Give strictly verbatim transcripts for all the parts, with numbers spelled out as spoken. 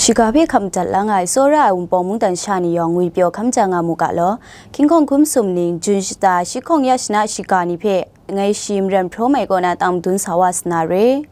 Shiga hpe hkap madat la nga ai tsawra ai Wunpawng mungdan sha ni yawng ngwi pyaw hkam ja nga mu ga law. Hkying hkawng hkum sum ning, Jun shata, shi hkawng ya shana shiga ni hpe ngai shi maren hprawm ai kaw na tang madun sa wa sa na re.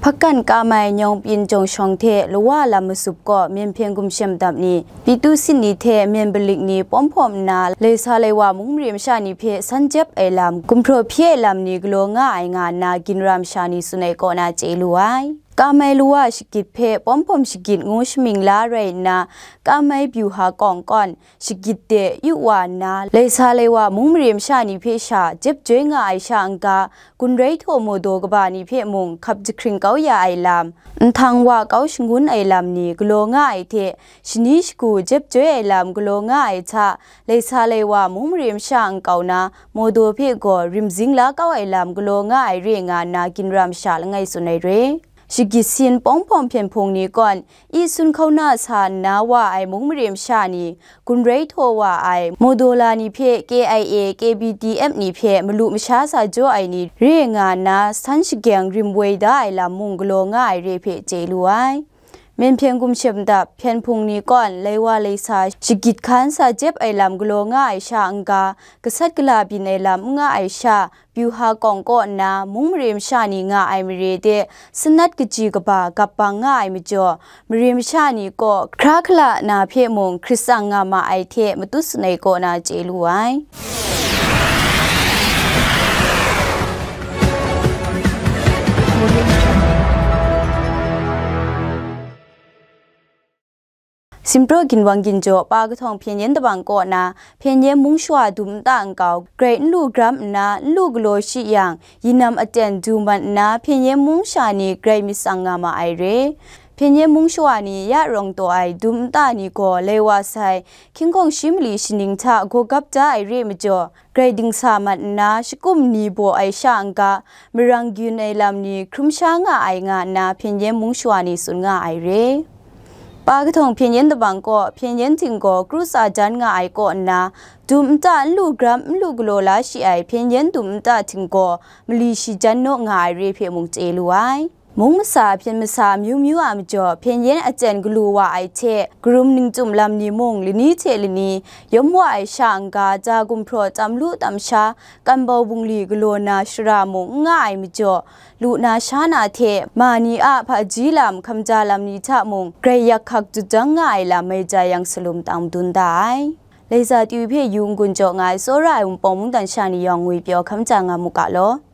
Hpakan Kamai Nyawng Pyin Jawng Shawng hte Lawa Lam Masup kaw Myen Hpyen Gumshem Dap ni, Pitu Sit ni hte Myen Palik ni pawm hpawm nna, laisa laiwa mung mare masha ni hpe san jep ai lam, gumhpraw hpyi ai lam ni galaw nga ai nga nna, ginra masha ni tsun ai kaw na chye lu ai. Kamai Lawa shagit hpe pawm hpawm shagit ngu shaming la rai nna, Kamai Byuha Kawng kawn, shagit de yu wa nna, laisa laiwa mung mare masha ni hpe sha jep joi nga ai sha n-ga, gun rai htaw mawdaw kaba ni hpe mung hkap jahkring kau ya ai lam, nhtang wa kau shangun ai lam ni galaw nga ai hte, shani shagu jep joi ai lam galaw nga ai hta, laisa laiwa mung mare masha nkau na mawdaw hpe gaw rimzing la kau ai lam galaw nga ai re nga nna, ginra masha langai tsun ai re. Shagit sin pawng hpawm hpyen hpung ni kawn, i sun hkauna sa nna wa ai mung mare masha ni, gun rai htaw wa ai mawdaw la ni hpe K I A, K B D F ni hpe malu masha sa jaw ai ni re nga nna, san shageng rim woi da ai lam mung galaw nga ai re hpe chye lu ai. Myen Hpyen Gumshem Dap hpyen hpung ni kawn, laiwa laisa shagit hkan sa jep ai lam galaw nga ai sha n-ga, gasat gala byin ai lam n nga ai sha, Byuha Kawng kaw nna mung mare masha ni nga ai mare de sanat kaji kaba gap bang nga ai majaw, mare masha ni kaw hkra hkala na hpe mung hkrit tsang nga ma ai hte matut tsun ai kaw na chye lu ai. Simpraw ginwang ginjaw pa kahtawng hpyen yen dabang kaw na, hpyen yen mung shawa dum nta nkau, grai n lu gram nna, n lu galaw shi yang, yinam aten du mat nna, hpyen yen mung sha ni grai myit tsang nga ma ai re. Hpyen yen mung shawa ni ya rawng taw ai dum nta ni gaw lai wa sai, hkying hkawng shi mali shaning hta gaw gap da ai re majaw, grai dingsa mat nna, shakum ni baw ai sha n-ga, marang gyun ai lam ni hkrum sha nga ai nga nna, hpyen yen mung shawa ni tsun nga ai re. Pa kahtawng hpyen yen dabang kaw, hpyen yen htinggaw kru tsa jan nga ai kaw nna, dum nta n lu gram n lu galaw la shi ai hpyen yen dum nta htinggaw, mali shi jan naw nga ai re hpe mung chye lu ai. Mung masa hpyen masa amyu myu a majaw, hpyen yen aten galu wa ai hte, karum ningchyum lam ni mung lani hte lani yawm wa ai sha n-ga, ja gumhpraw tam lu tam sha, kan bau bungli galaw na shara mung n nga ai majaw, lu na sha na hte ma ni a hpaji lam, hkamja lam ni hta mung grai yak hkak jut jang nga ai lam mai ja yang salum tang madun da ai. Laiza tyu hpe yu n-gun jaw nga ai tsawra ai Wunpawng mungdan sha ni yawng ngwi pyaw hkam ja nga mu ga law.